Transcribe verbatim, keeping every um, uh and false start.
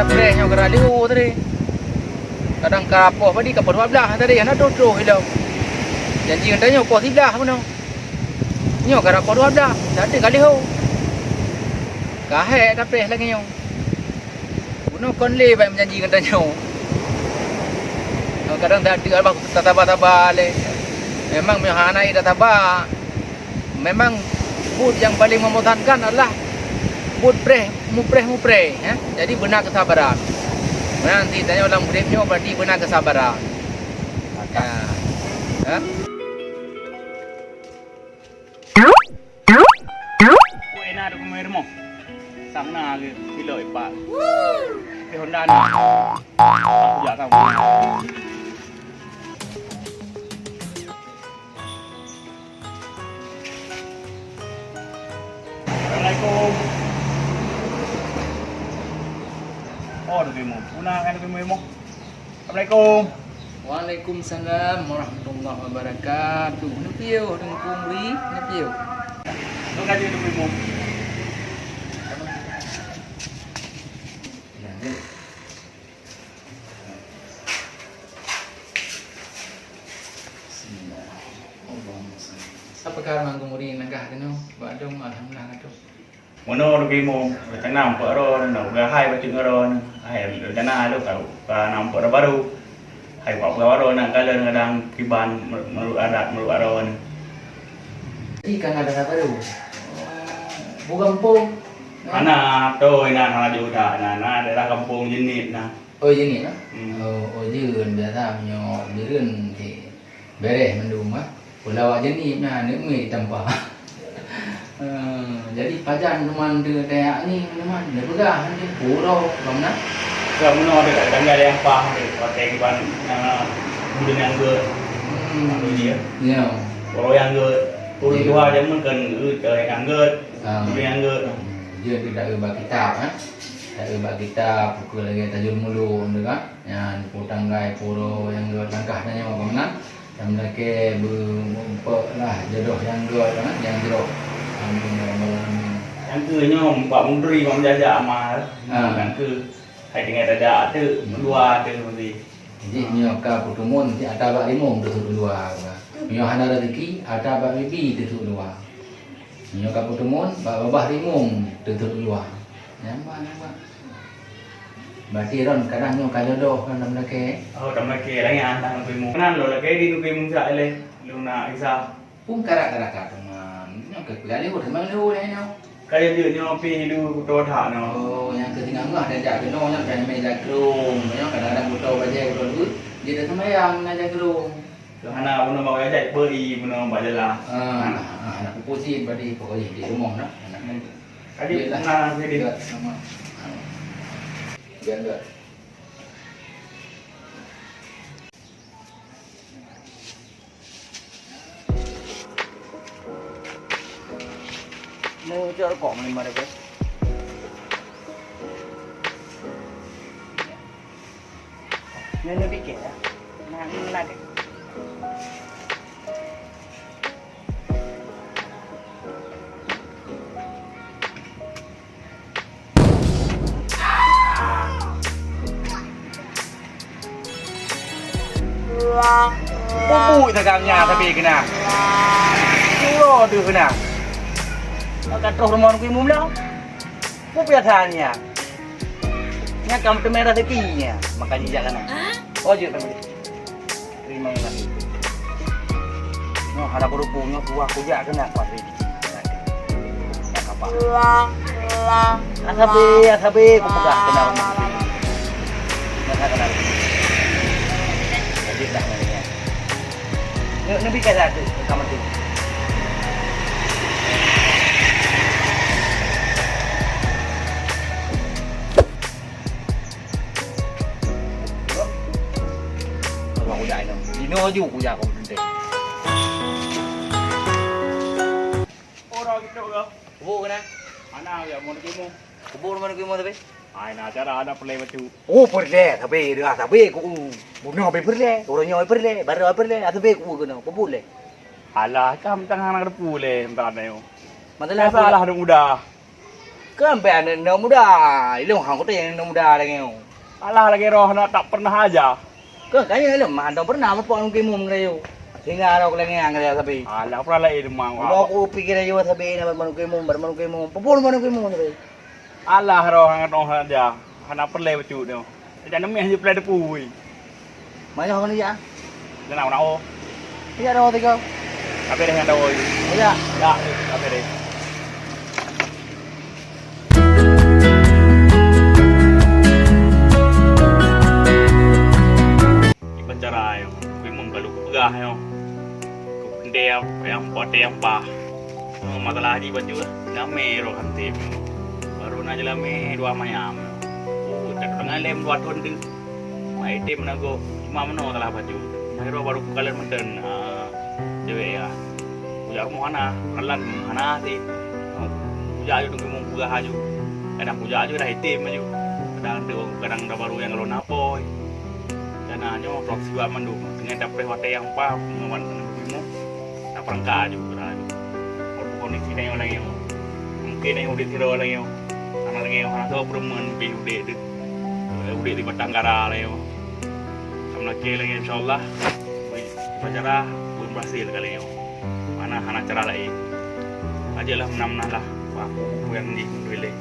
Preh nyoe ka rap lhèe tadi. Kadang ka poh padi ka poh dua blah tadi, hana troh-troh ilong. Janji geutanyoe poh siblah bunoe. Nyoe ka rap poh dua blah, tadi ka lhèe. Ka hék tapreh lagèe nyoe. Bunoe kon lé bak meujanji geutanyoe. Kadang that teuk bah tasaba-saba lé. Memang meuhana ida saba. Memang buet nyang paleng membosankan adalah buet preh, mupreh-mupreh, ya. Jadi beuna kesabaran. Meunan sit tanyoe lam udép nyoe berarti beuna kesabaran. Ya. Ya. Kok enak ada kemarin mau? Sang na ke kilo ipat. Di Honda ni. Aku jak tahu. Assalamualaikum. Oh, ada demo. Puna kan ada demo. Assalamualaikum. Waalaikumsalam warahmatullahi wabarakatuh. Nepiôh Teungku Muri, nepiôh. Teungku Muri. Apa khabar Teungku Muri, neugah keunoe? Bak dong alhamdulillah ka trôk. Meunoe Teungku Imum, geutanam peuet droe, na udah hai bacut ngon droe, hai rencana lôn ka, ka nam peuet droe barô. Hai bak peugah droe na kalon kadang kiban meureuek adat meureuek droe. Jadi ka na dara barô. Bu gampông. Hana, toi na, hana juta na, na daerah kampung Jeunit na. Oh, Jeunit na? Hmm. Oh, oh, jeuet biasa meunyoe Bireuen cit. Bereh mandum, ah. Pulawak Jeunit na, aneuk miet ditampa. Eh, jadi pajan teuma teuyak ni, teuma neupeugah nanti puro, bang na. Ka meunoe ada kat tangga yang pah ada, pakai kiban, eh, muda yang ke. Hmm. Apa dia? Ya. Puro yang ke, turun dua jam kan, eh, yang ke, ah, muda yang ke. Hmm. Dia tu tak ada bak kitab, eh. Tak ada bak kitab, pukul lagi tajur mulu, tu kan. Nyan, putanggai puro yang ke langkah tanya, bang na. Nyang meulakée beumeupok lah jodoh nyang gét, ha, nyang jroh. Amin ya rabbal alamin. Nyang keu nyoe bak mudri, bak menjajak amal. Ha. Nyang keu hai tinggai tajak teuk, hmm, dua teuk mesti. Jadi, nyoe ka peuteumon, si ata bak limong teusut dua. Nyoe hana rezeki, ata bak bibi teusut dua. Nyoe ka peuteumon, bak babah limong teusut dua. Nyan, bak, nyan, bak. Berarti Ron kadang nyoe ka jodoh kan lam lakée? Oh, lam lakée, langit ah, lam pimu. Nan lo lakée di nukui muncak leh, lu nak Isa. Pun karak-karak kat teman. Nyoe ke pula lewat teman lu leh nyoe. Kaya jeuet nyoe pi lu kuto that nyoe. Oh, nyang keu tinggai ngah dan jak keunoe nyoe kan mei jak keurong. Nyoe kadang-kadang kuto bajée kuto lu, dia dah sembahyang na jak keurong. Keu hana bunoe bak wajah, beu i bunoe bak jalan. Ah, ah, nak kupusin badi pokoknya di rumah nak. Hmm. Adik, yelah. Nah, jadi. Enggak, sama. Biar enggak. Mau cari kok main mana, Bos? Nyoe neupike, ya. Nah, nah deh. Bubuk sagang nya tapi kena. Kira tu kena. Maka terus rumah nunggu imum dah. Peue biasa nyan? Nyan ka meuteumé raseuki nyan, makajih jak kana. Oh, jeuet teuma. Terima kasih. Nyoe hana beurubung, nyoe tuha kujak keunan kuat. Asabe, asabe, kupeugah keunan. Nyoe ka keunan. Jadi dah nyan. Nyoe, nyoe bika satu, sama tu. Kalau aku dah ingat, dino aju aku dah tentang. Orang gitu ke? Kubu kena? Mana ya mau demo? Kubu mana demo tapi? Ai na acara ada peureulèe bacut. Oh, peureulèe, sabe dah, sabe ku, bunoe be peureulèe, uroe nyoe peureulèe, barô peureulèe, asabe ku keunoe, peue lé? Alah, kam tangan na depu lé, entah na yo. Masalah apa? Masalah aneuk muda. Kan bèk aneuk muda, ilôn hang kutem aneuk muda lagèe nyoe. Alah, lagèe roh na tak pernah aja. Kan kayèe lôn mantong pernah meupok ngon Keuimum keurayeuk. Sehingga roh lagèe nyan keurayeuk sabe. Alah, pernah laén memang. Udah aku pikir ayo sabe na ban Keuimum, ban Keuimum. Peue ban Keuimum sabe. Alah, roh ngon roh aja. Hana peureulèe bacut nyoe. Tajak neumeh jipeulai deupui. Mana orang ni ya? Dah nak, nak, oh. Iya, dah tiga. Habis deh, dah, oh. Iya. Ya, habis deh. Iban cara nyoe, Keuimum ka lôn peugah nyoe. Keu peuntèe nyang, nyang poh teuh nyang paih. Nyoe masalah jih bacut, damé roh hantom. Baru na jeulamé dua mayam. Oh, ka teungoh lém dua thôn deuh. Mai item meunagoh, cuma meunoe salah bacut. Mai roh baru peukalon mantong. Ah, cewek ya. Kujak rumoh hana, kalon hana sih. Kujak aju tunggu meupeugah aju. Kadang kujak aju dah item aju. Kadang tu, kadang dah baru nyang kalon apoi. Kana nyoe trok siwak mandum. Teungoh tapreh watèe nyang paih, ngon wan keuneuk beumoh. Tapeurangkat aju, geura aju. Walaupun kondisi tanyoe lagèe nyoe. Mungken tanyoe udép sidroe lagèe nyoe. Hana lagèe nyoe, hana soe peureumeun pih udép deuh. Udép di batang kara lagèe nyoe. Sama lagèe lagèe nyoe, insya Allah. Beu cara, beu berhasil kali nyoe. Mana hana cara laén. Ajaklah meunan-meunan lah. Wah, aku yang di pilih.